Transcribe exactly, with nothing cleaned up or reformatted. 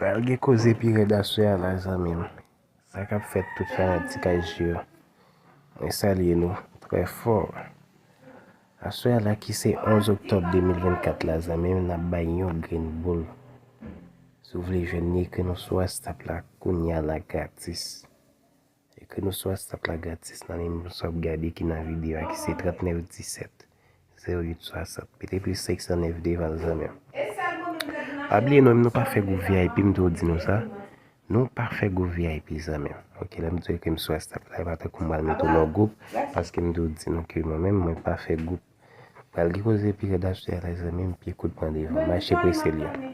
Pral gen koze pi rèd aswè a la, zanmi m. Sa k ap fèt, tout fanatik A J yo, mwen salye nou trè fò. Aswè a la ki se onz oktòb de mil vennkat la, zanmi m, n ap bay yon grenn boul. Si w vle jwenn li, ekri nou sou WhatsApp la kounye a la gratis. Ekri nou sou WhatsApp la gratis nan nimewo sa w ap gade ki nan videyo a ki se trannèf disèt zewo uit swasant. Mete plis senk san nèf devan l, zanmi m. Pa bliye non, nou pa fè gwoup V I P, m tou di nou sa. Nou pa fè gwoup V I P, zanmi m. Ok, lè m di w ekri m sou WhatsApp la, e pa tankou m pral mete w nan gwoup, paske m tou di nou ke mwen menm, mwen pa fè gwoup. Pral gen koze pi rèd aswè a la, zanmi m, pye kout pran devan. Mache prese l ye.